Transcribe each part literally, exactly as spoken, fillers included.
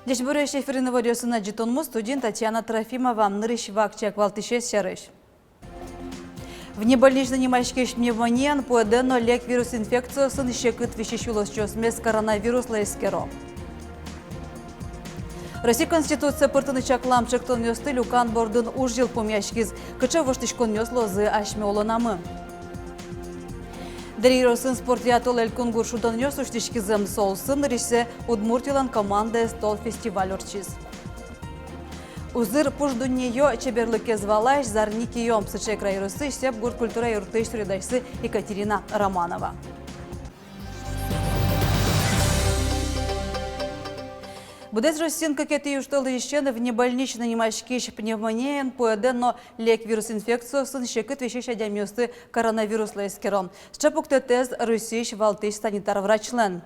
Ӟечбуресь! Эфирын «Иворъёс» но ӝытонму, студиын Татьяна Трофимова. Нырысь вакчияк валтӥсез сярысь. Внебольничной нимаськись пневмониен, пуэдэн но лек вирус инфекциосын секыт висись улосчиосмес коронавируслы эскеро. Россия Конституцие пыртыны чаклам ӵектонъёсты люкан бордын уж йылпумъяськиз. Кыӵе воштӥськонъёс луозы асьме улонамы? Дэри ёросын спортъя тол элькунгур шудонъёс усьтӥськизы. Со улсын нырысьсэ Удмуртилэн командаез тол фестиваль ортчиз. Узыр пуш дуннеё, чеберлыкез валась, зарни киё. Сыӵе край ёросысь Сеп гурт культура юртысь суредасьсы Екатерина Романова. Быдэс Россиын кыкетӥ южтолэзьысен внебольничной нимаськись пневмониен, пуэдэн но лек вирус инфекциосын секыт висись адямиосты коронавируслы эскеро. Сыӵе пуктэтэз Россиысь валтӥсь санитар врачлэн.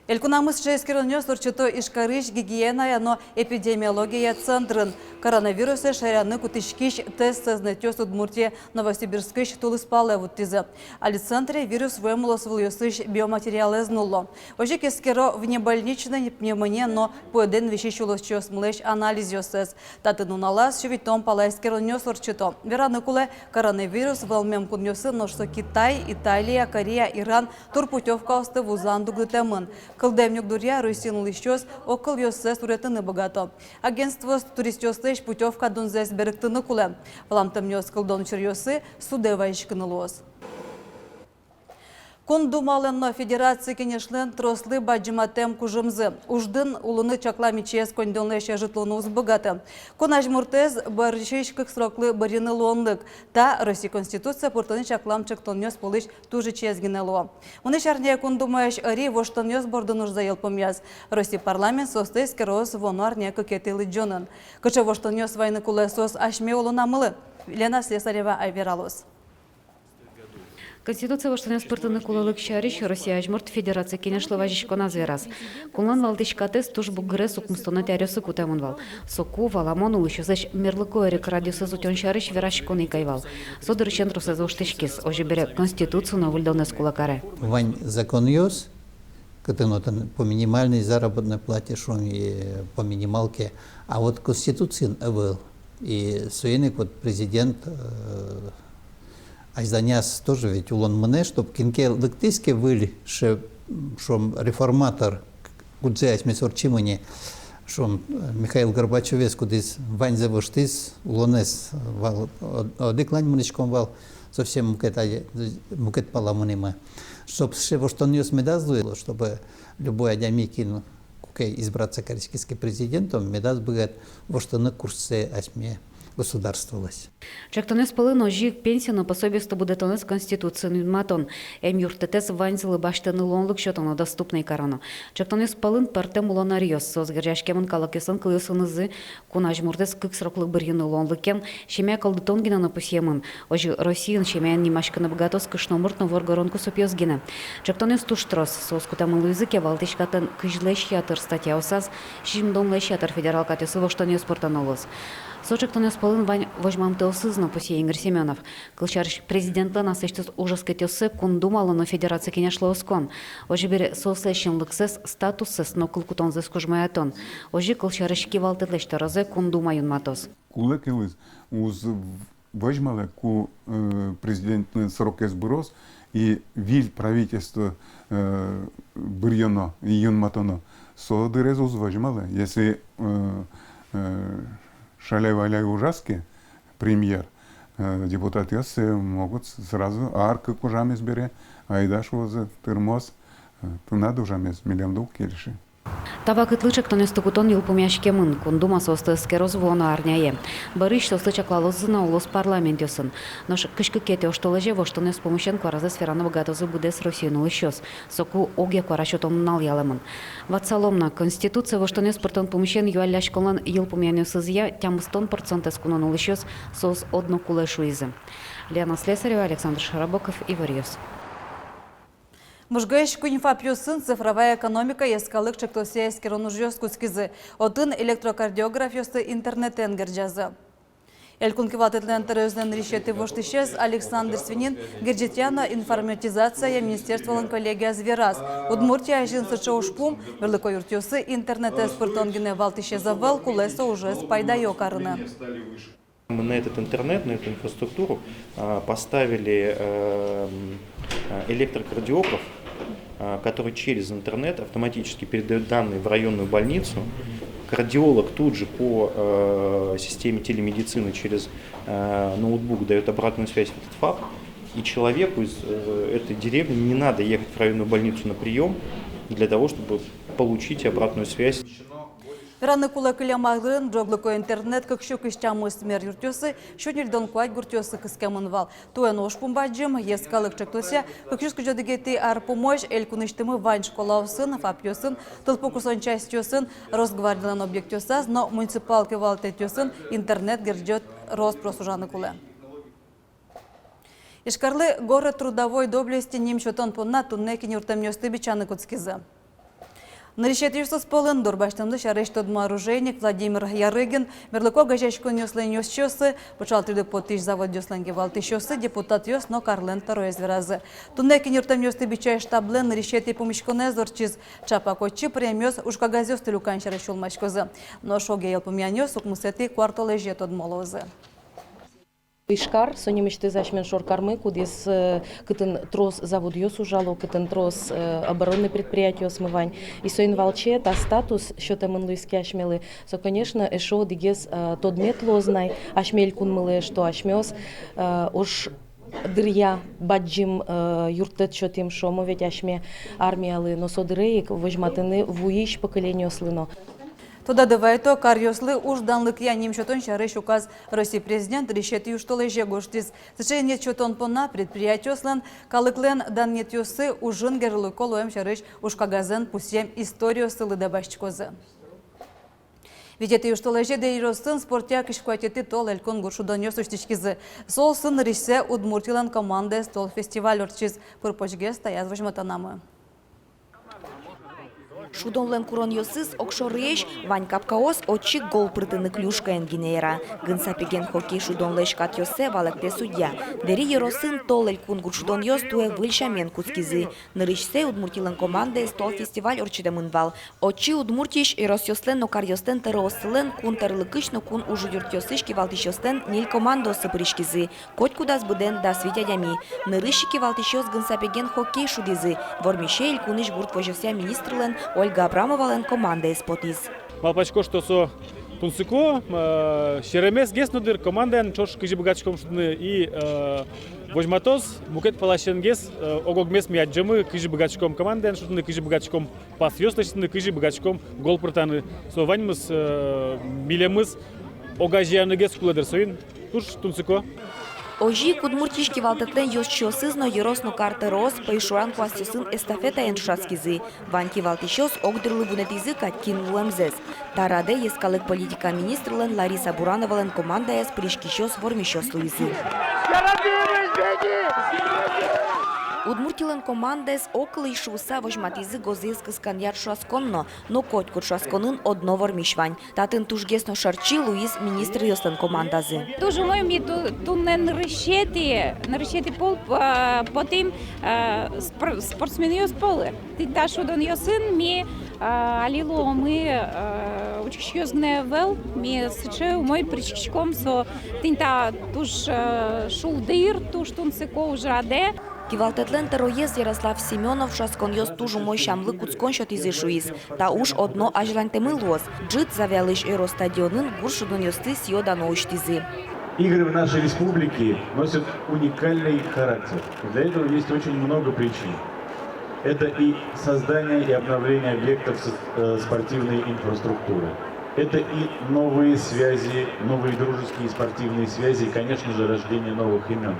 Элькунамы сыӵе эскеронъёс ортчыто Ижкарысь гигиеная но эпидемиология центрын. Коронавирусэз шараяны кутӥськись тест сӧзнэтъёс Удмуртие Новосибирскысь тулыспалэ вуттӥзы. Али центре вирус вуэм улосвылъёсысь биоматериалэз нулло. Озьы ик эскеро внебольничной пневмониен но пуэдэн висись улосчиосмылэсь анализъёссэс. Татын нуналаз сю витьтон пала эскеронъёс ортчыто. Вераны кулэ, коронавирус вӧлмем кунъёсын, нош со Китай, Италия, Корея, Иран, турпутёвкаосты вузан дугдытэмын. Кылдэм югдуръя Россиын улӥсьёс огкылъёссэс уретыны быгато. Агентствоос туристъёслэсь путёвка дунзэс берыктыны кулэ. Валамтэмъёс кылдон учыръёсы судэ вазиськыны луоз. Кун Думалэн но Федераци Кенешлэн трослы бадӟыматэм кужымзы: уждун улыны чаклам ичиез коньдонлэсь ӧжыт луыны уз быгаты. Кун азьмуртэз бӧрысьысь кык сроклы бырйыны луонлык. Та Россия Конституцие пыртыны чаклам ӵектонъёс пӧлысь туж ичиез гинэ луо. Мынӥсь арняе Кун Думаысь ӧри воштонъёс бордын ужзэ йылпумъяз. Россия парламент соосты эскероз вуоно арня кыкетӥ лыдӟонын. Кыӵе воштонъёс вайыны кулэ соос асьме улонамылы, Лена Слесарева вералоз. Конституцие воштонъёс пыртыны кулэлык сярысь Россия азьмурт Федераци Кенешлы вазиськоназ вераз. Кунлэн валтӥськатэз туж бугырес укмыстонэтӥ аръёсы кутэмын вал. Соку, валамон, улӥсьёслэсь мерлыко эрикрадъёссэс утён сярысь вераськон ик ӧй вал. Со дырысен тросэз воштӥськиз. Озьы бере, Конституцие но выльдонэз кулэ каре. Вань законъёс, кытын отын по минимальной заработной плате, шуом, и по минималке, а вот Конституциын ӧвӧл. И соин ик вот президент, э, азьланяз тоже ведь улон мынэ, чтоб кин ке лыктӥз ке выль, ше-, шуом, реформатор, кудзэ асьмеос ортчимы ни, шуом, Михаил Горбачёвез, кудӥз ваньзэ воштӥз, улонэз вал, од-, одӥг лань мынӥськом вал, совсем мукет ай-, мукет пала мынӥмы. Чтоб сыӵе воштонъёс медаз луыло, чтобы любой адями, кин куке избраться кариськиз ке президентом, медаз быгаты воштыны курссэ асьме государстволэсь. Ӵектонъёс пӧлын озьы ик пенсия но пособиосты будэтонэз Конституциын юнматон. Эм юрттэтэз ваньзылы басьтыны луонлык сётоно, доступной кароно. Ӵектонъёс пӧлын пӧртэм улон ӧръёс, соос герӟаськемын калыкъёслэн кылъёсынызы, кун азьмуртэз кык сроклы бырйыны луонлыкен, семья кылдытон гинэ но пусъемын. Озьы Россиын семьяен нимаськыны быгатоз кышномурт но воргорон кусыпъёс гинэ. Ӵектонъёс туж трос, соос кутэмын луизы ке валтӥськатлэн кызьлэсь ятыр статьяосаз, сизьымдонлэсь ятыр федерал катъёсы воштонъёс пыртоно луоз. Со ӵектонъёс пӧлын вань возьмамтэосыз но, пусъе Игорь Семёнов. Кылсярысь, президентлэн аслэсьтыз ужаськетъёссэ Кун Думалы но Федераци Кенешлы оскон. Озьы бере, соослэсь синлыксэс, статуссэс но кыл кутонзэс кужмоятон. Озьы, кылсярысь, кивалтэтлэсь тӧрозэ Кун Дума юнматоз. Кулэ ке луиз, уз возьмалэ, ку, э, президентлэн срокез быроз, и виль правительство, э, бырйоно, и юнматоно. Со дырез уз возьмалэ. Если, э, э, шаляй-валяй ужаз ке премьер, э, депутатъёс, э, могут с-, сразу ар кык ужамез бере, айда, шуозы, тырмоз, э, тынад ужамез милемлы уг кельшы. Та вакытлы ӵектонъёсты кутон йылпумъяськемын, Кун Дума соосты эскероз вуоно арняе. Бӧрысь соослы чаклалозы на улос парламентъёсын. Нош кызь кыкетӥ оштолэзе воштонъёс пумысен куаразэс вераны быгатозы быдэс Россиын улӥсьёс. Соку огъя куара сётон нунал ялэмын. Ватсалом на, Конституцие воштонъёс пыртон пумысен юалляськонлэн йылпумъянъёсызъя тямыстон процентэз кунын улӥсьёс соос одно кулэ шуизы. Лена Слесарева, Александр Широбоков, Иворъёс. Можгаысь куинь ФАПъёсын «Цифровая экономика» йӧскалык ӵектосъя эскерон ужъёс кутскизы. Отын электрокардиографъёсты интернетэн герӟазы. Элькун кивалтэтлэн тӧроезлэн нырысетӥ воштӥсез Александр Свинин герӟетъя но информатизация министерстволэн коллегияз вераз: Удмуртия азьын сыӵе ужпум, мерлыко юртъёсы интернетэз пыртон гинэ валтӥсез ӧвӧл, кулэ со ужез пайдаё карыны. Мы на этот интернет, на эту инфраструктуру, а, поставили, э, м, э, электрокардиограф, э, который через интернет автоматически передаёт данные в районную больницу. Кардиолог тут же по, э, системе телемедицины через, э, ноутбук даёт обратную связь в этот ФАП. И человеку из, э, этой деревни не надо ехать в районную больницу на приём для того, чтобы получить обратную связь. Вераны кулэ, кылем арын ӝоглыко интернет кык сю кызь тямыс мер юртъёсы, сю ньыльдон куать гуртъёсы кыскемын вал. Туэ но ужпум бадӟым. Йӧскалык ӵектосъя кык сюрс кызь одӥгетӥ ар пумозь элькунысьтымы вань школаосын, ФАПъёсын, тылпу кусон частьёсын, Росгвардилэн объектъёсаз но муниципал кивалтэтъёсын интернет герӟет рос-прос ужаны кулэ. Ижкарлы «Город трудовой доблести» ним сётон понна туннэ киньыртэмъёсты бичаны кутскизы. Нырысетӥосыз пӧлын дурбасьтэмзы сярысь тодмо оружейник Владимир Ярыгин, мерлыко огазеяськонъёслэн ёзчиоссы, пыӵал тӥрлык потӥсь заводъёслэн кивалтӥсьёссы, депутатъёс но карлэн тӧроез веразы. Туннэ киньыртэмъёсты бичась штаблэн нырысетӥ пумиськонэз ортчиз. Ӵапак отчы премиос, ужкагазъёсты люкан сярысь сюлмаськозы. Нош огъя йылпумъянъёс укмысэтӥ куартолэзе тодмо луозы. Ижкар — со нимысьтыз асьмен шоркармы, кудӥз, э, кытын трос заводъёс ужало, кытын трос, э, оборонный предприятиосмы вань. И соин валче та статус сётэмын луиз ке асьмелы, со, конечно, эшшо одӥгез, э, тодмет луоз на асьме элькунмылы, что асьмеос, э, ож дыръя бадӟым, э, юрттэт сётӥм, шуом, ведь асьме армиялы, но со дыре ик возьматыны вуись поколениослы но. Тодады вайто, каръёслы уж данлыкъя ним сётон сярысь указ Россия Президент нырысетӥ южтолэзе гожтӥз. Сыӵе инъет сётон понна предприятиослэн калыклэн данъетъёссы ужын герӟылыко луэм сярысь ужкагазэн пусъем историоссы лыдэ басьтӥськозы. Витетӥ южтолэзе Дэри ёросын спортъя кызь куатетӥ тол элькун гурт шудонъёс усьтӥськизы. Соосын нырысьсэ Удмуртилэн командаез тол фестиваль ортчиз. Пыр-почгес таяз возьматонамы. Шудонлэн куронъёсыз огшорыесь, вань капкаос отчы гол пыртыны клюшкаен гинэ яра. Гынсапеген хоккей шудонлэсь катъёссэ валэктэ судья. Дэри ёросын тол элькун гурт шудонъёс туэ выль сямен кутскизы. Нырысьсэ Удмуртилэн командаез тол фестиваль ортчытэмын вал. Отчы Удмуртиысь ёросъёслэн но каръёслэн тӧрооссылэн, кун тӧрлыкысь но кун ужъюртъёсысь кивалтӥсьёслэн ньыль командаоссы пыриськизы. Котькудаз быдэн дас вить адями. Нырысь ик кивалтӥсьёс гынсапеген хоккей шудӥзы. Вормисе элькунысь гурт возёсъя министрлэн Ольга Абрамовалэн командаез потӥз. Малпасько, что со тунсыко, э, серемесгес но дыр, командаен ӵош кызьы быгатӥськом шудыны и, э, возьматоз мукет паласенгес, э, ог-огмес ми адӟомы, кызьы быгатӥськом командаен шудыны, кызьы быгатӥськом пасъёс лэсьтыны, кызьы быгатӥськом гол пыртаны. Со ваньмыз, э, милемыз огазеяныгес кулэ дыр, соин туж тунсыко. Озьы ик Удмуртиысь кивалтэтлэн ёзчиосыз но, ёрос но кар тӧроос пӧйшуран куасъёсын эстафетаен ӵошатскизы. Вань кивалтӥсьёс огдырлы вунэтӥзы кадь кин луэмзэс. Та радэ йӧскалык политика министрлэн Лариса Бурановалэн командаяз пыриськисьёс вормисьёс луизы. Удмуртилэн командаез ог кылысь шуыса возьматӥзы гозыез кысканъя ӵошатскон но, но котькуд ӵошатсконын одно вормись вань. Татын тужгес но шарчи луиз министръёслэн командазы. Туж умой, ми ту-, туннэ нырысетӥ, нырысетӥ пол, а, потӥм, а, спор-, спортсменъёс полы. Тӥни та шудонъёсын ми, а, али луомы, а, учкисьёс гинэ ӧвӧл, ми сыӵе умой пыриськиськом, со тӥни та туж, а, шулдыр, туж тунсыко ужрадэ. Кивалтэтлэн тӧроез Ярослав Семёнов ӵошатсконъёс туж умой сямлы кутскон сётӥзы шуиз. Та уж одно азьланьтэмын луоз. Ӝыт Завьялысь ёрос стадионын гурт шудонъёсты сӥё-дано усьтӥзы. Игры в нашей республике носят уникальный характер. Для этого есть очень много причин. Это и создание и обновление объектов с-, э, спортивной инфраструктуры. Это и новые связи, новые дружеские спортивные связи и, конечно же, рождение новых имён.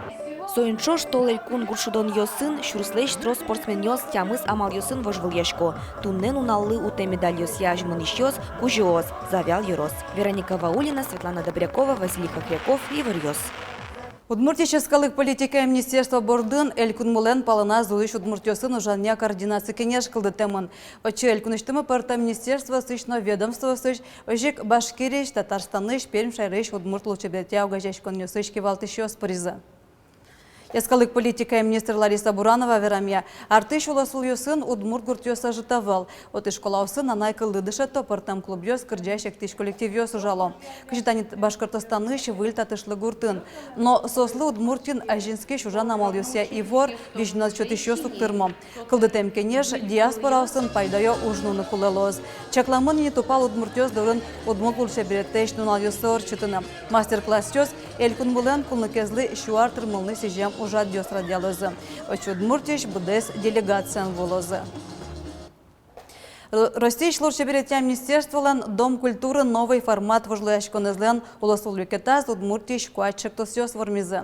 Соин ӵош тол элькун гурт шудонъёсын сюрслэсь трос спортсменъёс тямыс амалъёсын вожвылъясько. Туннэ нуналлы утэ медальёсъя азьмынӥсьёс — Кузёос, Завьял ёрос. Вероника Ваулина, Светлана Добрякова, Василий Хохряков, «Иворъёс». Удмуртиысь йӧскалык политикая министерство бордын элькунмылэн палэназ улӥсь удмуртъёсын ужанъя координаци кенеш кылдытэмын. Отчы элькунысьтымы пӧртэм министерствоосысь но ведомствоосысь, озьы ик Башкириысь, Татарстанысь, Пермь шаерысь удмурт лулчеберетъя огазеяськонъёсысь кивалтӥсьёс пыризы. Йӧскалык политикая министр Лариса Буранова верамъя, артысь улосвылъёсын удмурт гуртъёс ӧжыт ӧвӧл. Отысь школаосын анай кыллы дышето, пӧртэм клубъёс, кырӟась-эктӥсь коллективъёс ужало. Кызьы тани Башкортостанысь выль Татышлы гуртын. Но соослы Удмуртиын азинскись ужан амалъёсъя ивор, визьнод сётӥсьёс уг тырмо. Кылдытэм кенеш диаспораосын пайдаё уж нуны кулэ луоз. Чакламын ини, тупал удмуртъёс дорын удмурт лулчеберетэсь нуналъёссэ ортчытыны. Мастер-классъёс элькунмылэн кунлыкезлы сю ар тырмонлы сӥзем ужрадъёс радъялозы. Отчы Удмуртиысь быдэс делегациен вуылозы. Ро-, Россиысь лулчеберетъя министерстволэн «Дом культуры. Новый формат» вожвылъяськонэзлэн улосвыл люкетаз Удмуртиысь куать чектосъёс вормизы.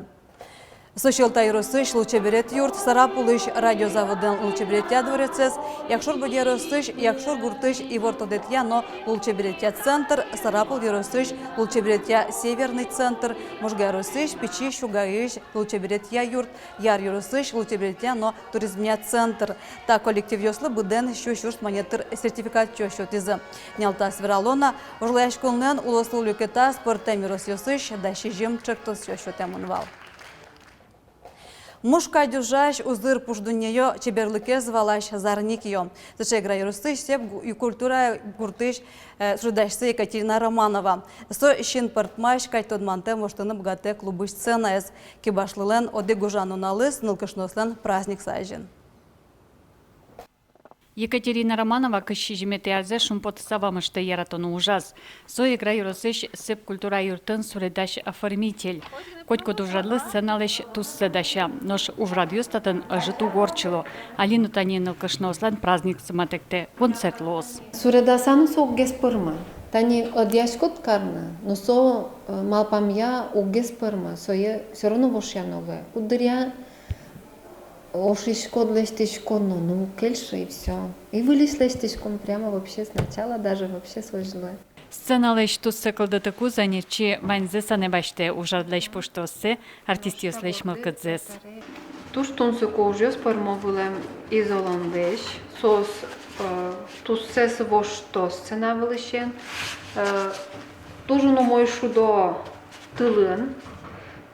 Со Сьӧлта ёросысь лулчеберет юрт, Сарапулысь радиозаводэн лулчеберетъя дворецез, Якшур-Бӧдья ёросысь Якшур гуртысь ивортодэтъя но лулчеберетъя центр, Сарапул ёросысь лулчеберетъя «Северный» центр, Можга ёросысь Пичи Сюгаысь лулчеберетъя юрт, Яр ёросысь лулчеберетъя но туризмъя центр. Та коллективъёслы быдэн сю сюрс манет тыр сертификатъёс сётӥзы. Нялтас верало на, вожвылъяськонлэн улосвыл люкетаз пӧртэм ёросъёсысь дас сизьым чектосъёс сётэмын вал. Муш кадь ужась, узыр пуш дуннеё, чеберлыкез валась зарни киё. Сыӵе Эгра ёросысь Сеп гу-, культура гуртысь, э, суредасьсы Екатерина Романова. Со синпӧртмась кадь тодмантэм воштыны быгатэ клубысь сценаез. Кибашлылэн одӥг ужан нуналыз нылкышноослэн праздниксы азьын. Екатерина Романова кызь сизьыметӥ арзэ шумпотыса вамышты яратоно ужаз. Со Эгра ёросысь Сеп культура юртын суредась-оформитель. Котькуд ужрадлы сценалэсь туссэ дася. Нош ужрадъёс татын ӧжыт уг ортчыло. Али но тани нылкышноослэн праздниксы матэктэ, концерт луоз. Суредаса но со уг гес пӧрмы. Тани ӧдъяськод карны, но со, э, малпамъя уг гес пӧрмы, сое всё равно вошъяно луэ. Куддыръя ошиськод, лэсьтӥськод но, ну, уг кельшы, и всё. И выльысь лэсьтӥськом прямо вообще сначала, даже вообще созьлы. Сценалэсь туссэ кылдытыкуз ӧнерчи ваньзэ санэ басьтэ: ужрадлэсь пуштроссэ, артистъёслэсь мылкыдзэс. Туж тунсыко ужъёс пӧрмо вылэм изолонлэсь, соос, э, туссэс вошто сцена вылысен, э, туж ик умой шудо тылын,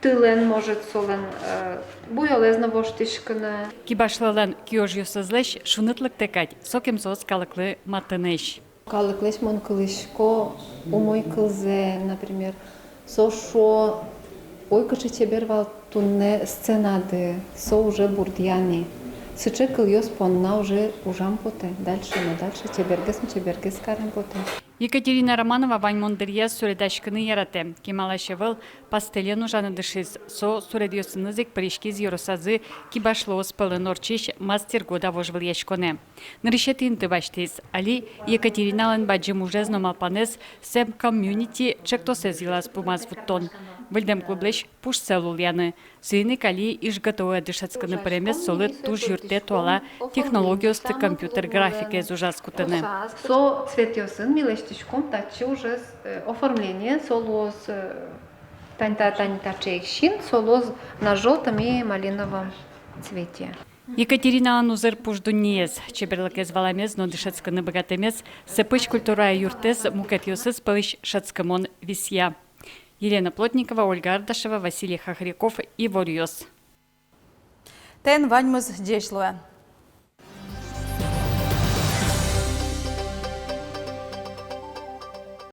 тылэн, может, солэн, э, буёлэз но воштӥськыны. Кибашлылэн киожъёсызлэсь шуныт лыктэ кадь, сокем соос калыклы матынэсь. Калыклэсь мон кылӥсько умой кылзэ, например, со шуо: «Ой, кыӵе чебер вал туннэ сценады», со уже бурдъя ни. Сыӵе кылъёс понна уже ужам потэ дальше но дальше, чебергес но чебергес карем потэ. Екатерина Романова ваньмон дыръяз суредаськыны яратэ. Кемалась ӧвӧл пастелен ужаны дышиз. Со суредъёсыныз ик пыриськиз ёросазы кибашлыос пӧлын ортчись «Мастер года» вожвылъяськонэ. Нырысетӥ инты басьтӥз. Али Екатериналэн бадӟым ужез но малпанэз Сеп комьюнити чектосэз йылаз-пумаз вуттон, выльдэм клублэсь пушсэ лулъяны. Соин ик али ИжГТУ-е дышетскыны пыремез солы туж юрттэ туала технологиосты, компьютер графикаез ужаз кутыны. Со цветъёсын ми лэсьтӥськом татчы уже, э, оформление, со луоз, э, тани та, тани таӵе ик син, со луоз на жёлтом и малиновом цвете. Екатериналэн узыр пуш дуннеез, чеберлыкез валамез но дышетскыны быгатэмез Сепысь культура юртэз мукетъёсыз пӧлысь шӧдскымон висъя. Елена Плотникова, Ольга Ардашева, Василий Хохряков, «Иворъёс». Тӥни ваньмыз, ӟеч луэ.